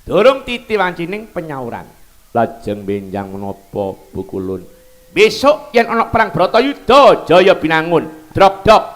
Durung titi wancining penyauran. Lajeng benjang menapa bukulun. Besok yen ana perang Bratayuda Jaya Binangun, drok-dok.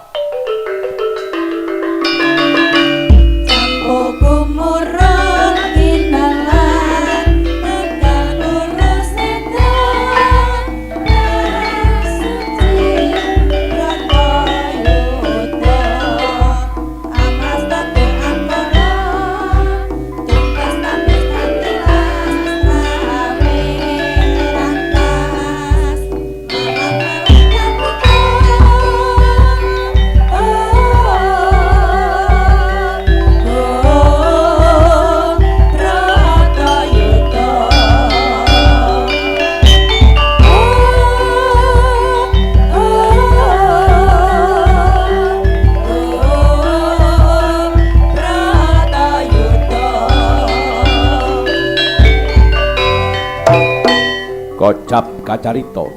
Kocap kacarita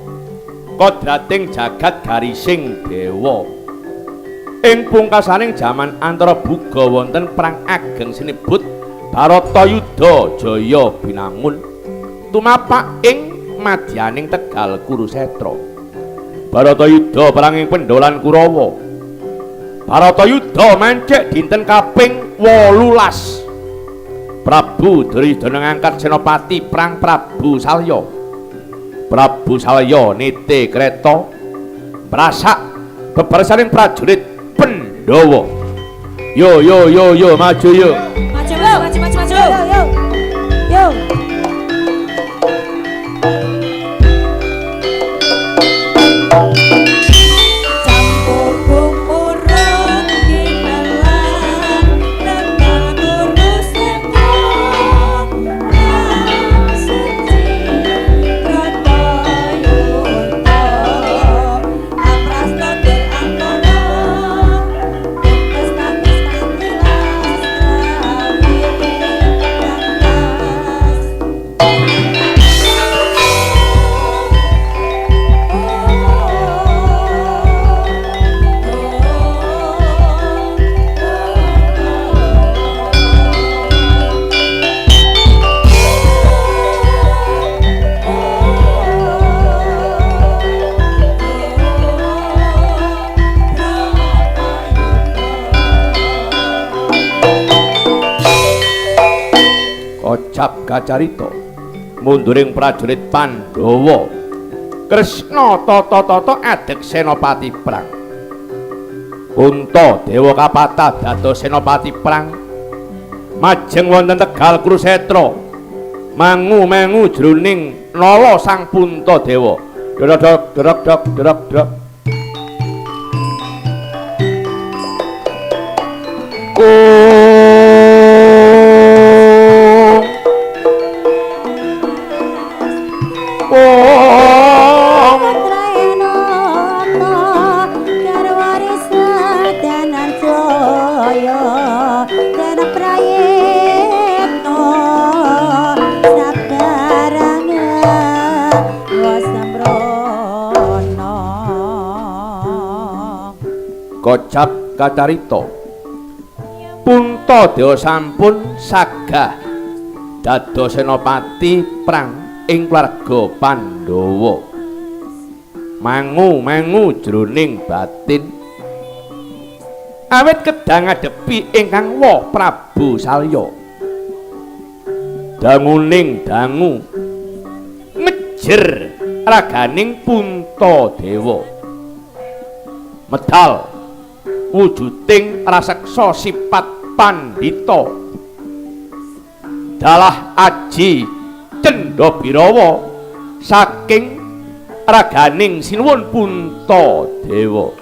kodrating jagat garising dewa. Ing pungkasaning jaman antara buga wonten perang ageng sinebut Bharatayuda Jaya Binangun tumapak ing madyaning Tegal Kurusetra. Bharatayuda perang ing Pendolan Kurawa. Bharatayuda mancik dinten kaping 18. Prabu Duryudana ngangkat senopati perang Prabu Salya. Prabu Salya niti kreta mrasak bebaresaning prajurit Pandhawa. Yo yo yo yo maju yo. Maju yo, maju maju maju. Yo yo. Yo. Kocap kacarita munduring prajurit Pandhawa. Kresna tata-tata adeg senopati perang. Punta Dewa Kapata dados senopati perang. Majeng wonten Tegal Kurusetra. Mangu-mangu jroning nala sang Punta Dewa. Drok drok drok drok drok. Kocap kacarita Punta Dewa sampun sagah dados senopati perang ing keluarga Pandhawa. Mangu-mangu jroning batin awit kedah ngadepi ingkang wa Prabu Salya. Danguning dangu ngejer raganing Punta Dewa. Medal wujuding raseksa sifat pandhita dalah aji Cendha Birawa saking raganing sinuwun Punta Dewa.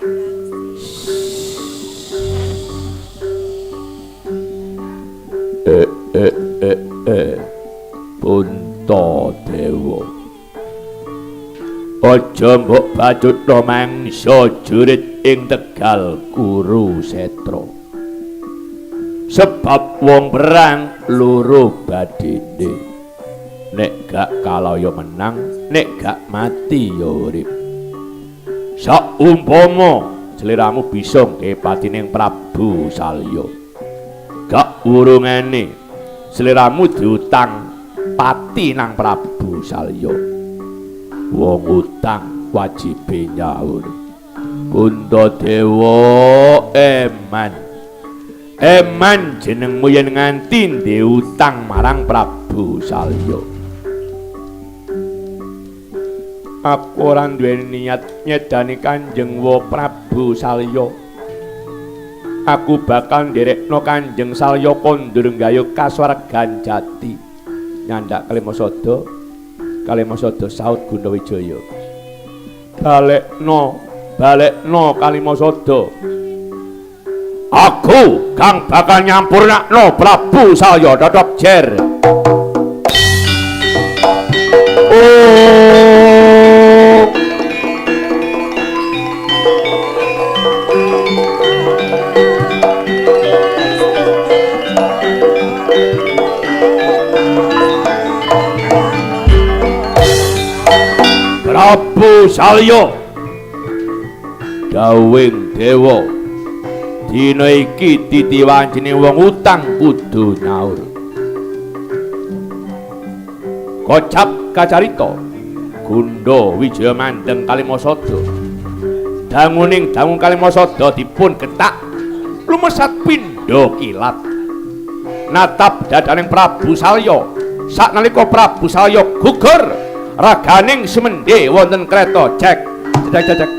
Punta Dewa, aja mbok bacutna mangsa jurit ing Tegal Kurusetra, sebab wong perang loro badine, nek gak kalah ya menang, nek gak mati ya urip. Saumpama sliramu bisa ngepati ning Prabu Salya, gak wurungane Sliramu diutang pati nang Prabu Salya. Wong utang wajibe nyaur. Puntadewa eman. Eman jenengmu yen nganti diutang marang Prabu Salya. Aku ora duweni niat nyedani Kanjeng Wa Prabu Salya. Aku bakal nderekno Kanjeng Salya kondur nggayuh kasuwargan jati. Nyandak Kalimasada, Kalimasada saut Gundawijaya. Balekno, balekno Kalimasada. Aku kang bakal nyampurnakno Prabu Salya dodok jer. Oh. Prabu Salya dawuhing dewa dina iki titiwancine wong utang kudu nyaur. Kocap kacarita Gundha Wijaya mandeng Kalimasada. Danguning dangu Kalimasada dipun getak lumesat pindha kilat. Natap dadaning Prabu Salya. Saknalika Prabu Salya gugur, raganing semendhe wonten kreta cek cek cek cek.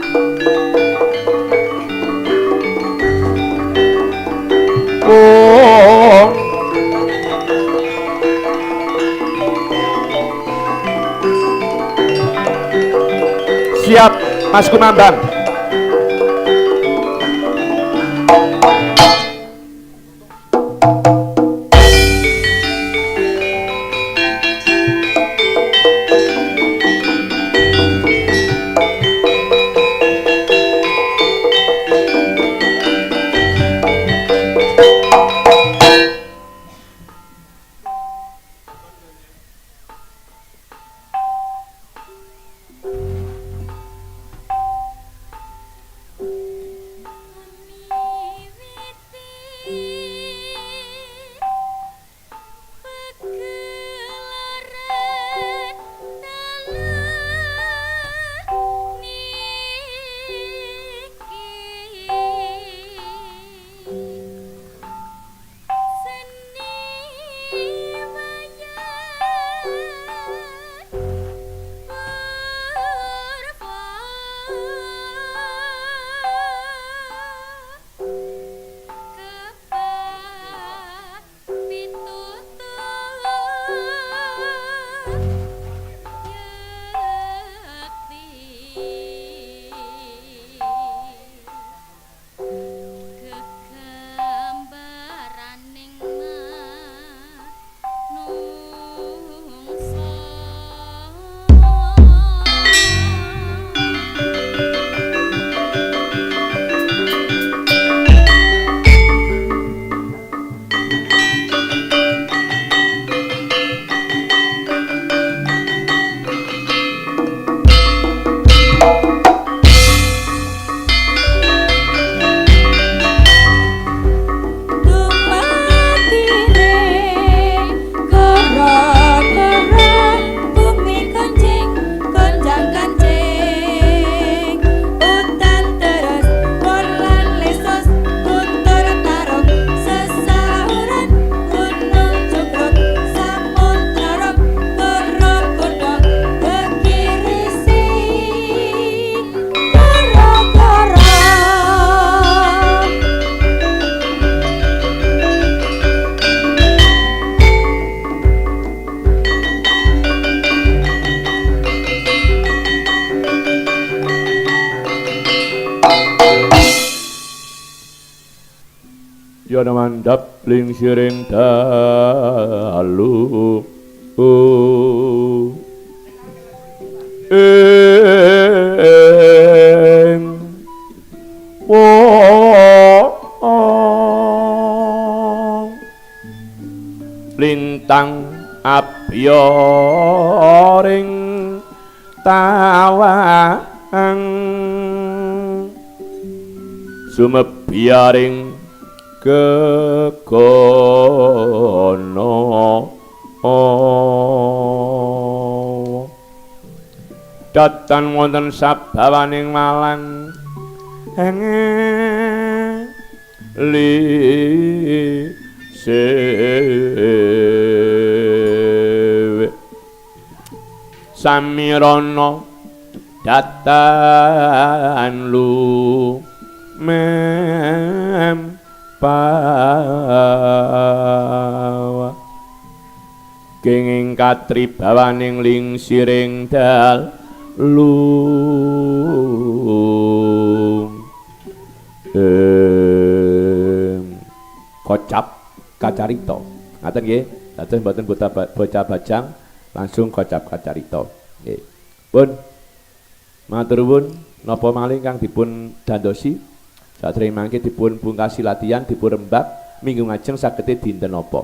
Oh. Siap Mas Kumambang. Yana mandhap lingsiring dalu ing wong lintang abyaring tawang sumebyaring Gegono datan wonten sabawaning Malang li sewe samirana datan lu mem pawa kenging katribawaning lingsiring dalu kocap kacarita. Ngaten nggih, dados mboten bocah bajang langsung kocap kacarita. Nggih. Pun matur nuwun napa malih kang dipun dandosi. Sadèrèng mangke dipun pungkasi latihan dipun rembag minggu ngajeng sagete dinten napa.